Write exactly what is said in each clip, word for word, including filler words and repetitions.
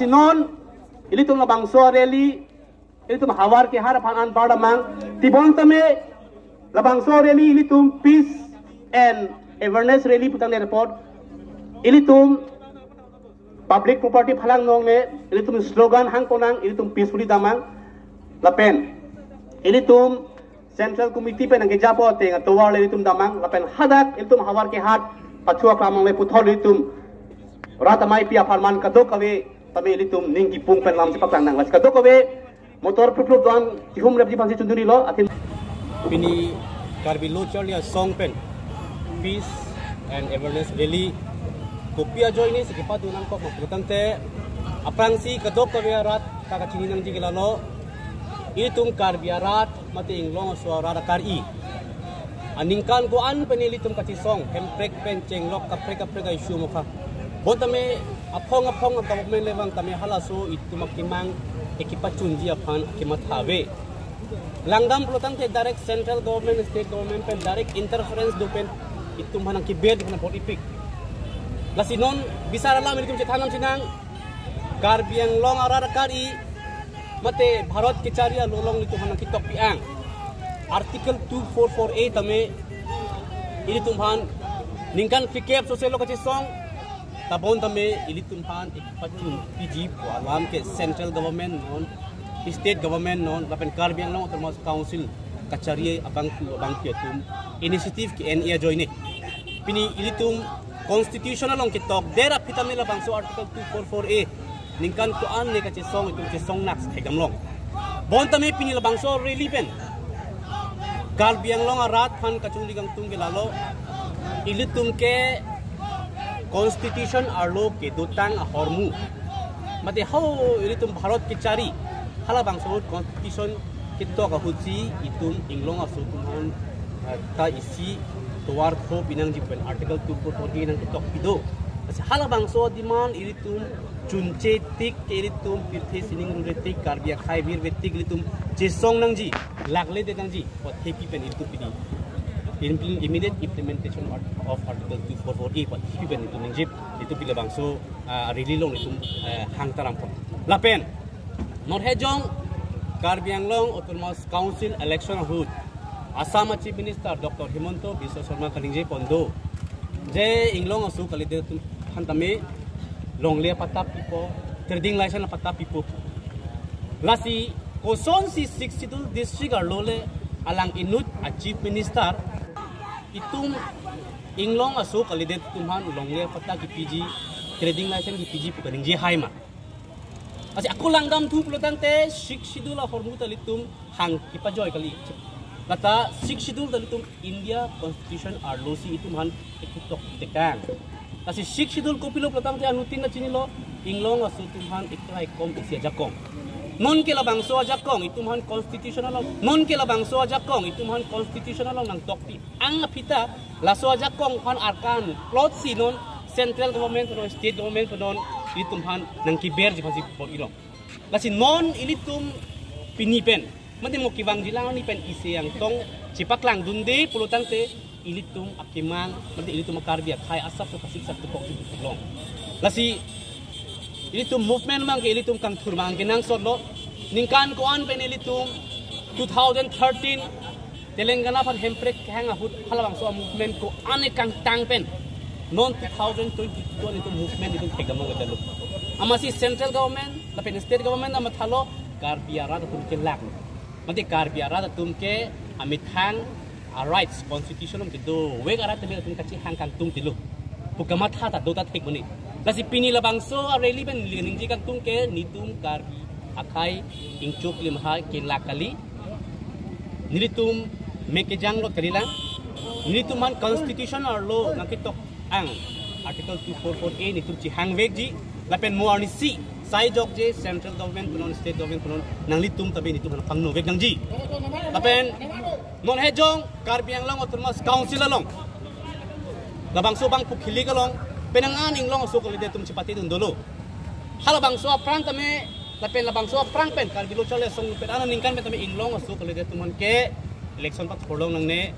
Non ilitum labangso rally ilitum havar kehar aphan anpar damnang. Tebon tame labangso rally ilitum peace and awareness rally putang ne report. Ilitum public property phalang nongne, ilitum slogan hangponang, ilitum peacefully damnang. Lapen ilitum Central Committee pen nangkejapo ateng atovar le ilitum damnang, lapen hadak ilitum havar kehar pachu aklam le puthot ilitum rat amei pi apharman kadokave tame ilitum ning kipung pen lam chepaklangdam. Lasi kadokave motor prup prup do-an kihum repji aphansi chundunilo, atin. Pini Karbi Lo Charli Asong pen peace and awareness rally kopi ajoine si kepadunangkok ma putangte, aphrangsi kadokave arat ta kachini nangji ke lalo, ilitum Karbi arat mate Inglong aso arat akari aningkan ko-an pen ilitum kachesong, Hemprek pen chenglok kaprek kaprek a-issue mokha. Bon tame aphong aphong a-government le vang tame halaso itum akemang ekipachunji aphan kematha ave. Langdam pulotangte direct central government, state government pen direct interference do pen itum aphan nangkeber di aphan apot ipik. Lasi non bisar alam ilitum chethan damsinang, Karbi Anglong arat akari mate Bharat kechari alo along ilitum aphan nangketokpi ang Article two four four A tame ilitum aphan ningkan phlikep soselo kachesong, tebon tame ilitum aphan ekipachunpiji pu alam ke central government non, state government non, lapen Karbi Anglong Autonomous Council kachari abangphu abangpi atum initiative ke-en ajoine. Pini ilitum constitution along ketokdet aphi tame labangso Article two four four A ningkan ko-an ne kachesong itum chesong nak thekdamlong. Bon tame pini labangso rally pen Karbi Anglong arat aphan kachungri kangtung ke lalo, ilitum ke constitution arlo kedotang ahormu. Mate ho ilitum Bharat kechari, halabangso constitution ketok ahutsi itum Inglong aso atum aphan, eh, ta isi tovar khop inangji pen Article two four four A nangketokpi do. Lasi halabangso demand ilitum chunche tik, ilitum pirthe sining rure tik, Karbi akhei virve tik ilitum chesong nangji, lakledet nangji pu athepi pen ilitum pini impl-, immediate implementation of Article two four four A pu athepi pen ilitum ningje, ilitum pini labangso, ah, rally along ilitum, eh, hangta rampon. Lapen non hejong Karbi Anglong Autonomous Council election ahut Assam a Chief Minister Doctor Himanta Biswa Sarma kaningje pon do, je Inglong aso kalidet atum aphan tame longle apatta pipo, trading license apatta pipo. Lasi kosonsi Sixth Schedule district arlo le alang inut a Chief Minister itum Inglong aso kalidet atum aphan longle apatta kipiji, trading license kipiji pu kaningje hai ma? Lasi ako langdamthu pulotangte Sixth Schedule ahormu ta ilitum hang kipajoi kali. Lata Sixth Schedule ta ilitum India Constitution arlosi itum aphan ekhutok tekang. Lasi Sixth Schedule kopilo pulotangte anuttin ta chinilo, Inglong aso atum aphan ekraikom isi ajakong. Non ke labangso ajakong itum aphan constitution along, non ke labangso ajakong itum aphan constitution along nangtokpi ang aphi ta laso ajakong aphan arkan plotsi non central government non state government non itum aphan nangkeberji aphansi bor-ilong. Lasi non ilitum pini pen mate mo kevangjilang arni pen isi angtong chepaklangdunde pulotangte ilitum akemang mate ilitum a-Karbi akhei asap so kasik sak tukok si long. Lasi ilitum movement mang ke ilitum kangthur mang kenangsotlo. Ningkan ko-an pen ilitum two thousand thirteen Telangana aphan Hemprek kehang ahut halabangso a-movement ko-an ekangtang pen non two thousand twenty-two ilitum movement ilitum thekdamlong kedalo. Amatsi central government lapen state government amathalo Karbi arat atum ke lak, mate Karbi arat atum ke amethang a-rights constitution along kedovek arat tame atum kachehang kangtung tilo pu kamatha ta do ta thek mane. Lasi pini labangso a-rally pen neli ningje kangtung ke netum Karbi akhei ingchuk limha kelak kali. Nelitum me kejang lot kalilang. Nelitum aphan constitution arlo nangketok ang Article two four four A netum chehangvekji. Lapen mo arnisi sai jokje central government punon state government punon nanglitum tabi netum aphan pangnovek nangji. Lapen non hejong Karbi Anglong Autonomous Council along labangso bangphu khili kalong penang an Inglong aso kalidet atum chepatedun dolo. Halabangso aphrang tame lapen labangso aphrang pen Karbi Lo Charli Asong pen aningkan pen tame Inglong aso kalidet atum aphan ke election pathorlong nangne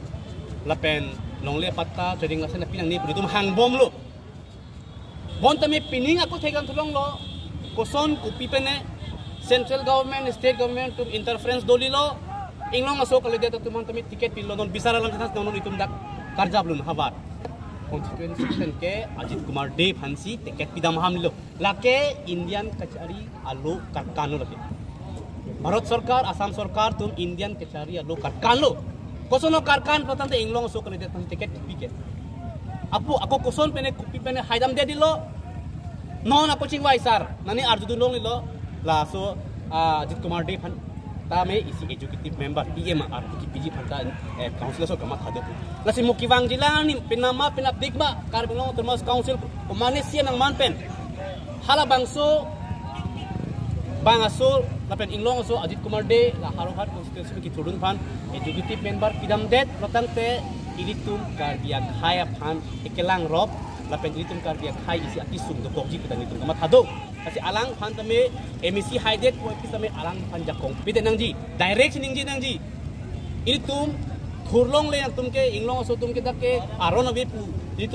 lapen longle apatta trading license pi nangne pu netum hangbomlo. Bon tame pining ako thekdamthulonglo. Koson kopi pen ne central government, state government atum interference dolilo, inglong aso candidate atum aphan tame ticket pilo, non bisar alam chethas, non itum dak karjap lun havar. Constituency pen ke Ajit Kumar Dey aphansi ticket pidam ahamlo. Lake Indian kachari alo karkan lo lake. Bharat Sarkar, Assam Sarkar atum Indian kachari alo karkan lo. Koson lo karkan pulo tangte inglong aso candidate aphan ticket pi ke. Apu ako koson pen ne kopi pen ne haidam de dilo. Non ako chingvai sar, nani arjudun longlelo. Laso, ah, Ajit Kumar Dey aphan tame isi executive member, E M R P G aphan ta, eh, council aso kamathado. Lasi mo kevangji lang ni penama penapdik ma Karbi Anglong Autonomous Council komane C M nangman pen. Halabangso, bang aso, lapen inglong aso Ajit Kumar Dey la Howraghat constituency kethurdun aphan executive member pidamdet pulo tangte ilitum Karbi akhai aphan ekelang rop, lapen ilitum Karbi akhai isi akesung dokokji pu ta nelitum kamathado. Lasi alangphan tame M A C haidet pu pi tame alangphan jakong pide nangji, direct ningje nangji. Ilitum thurlongle atum ke, inglong aso atum ke dak ke aron ave pu. Ilitum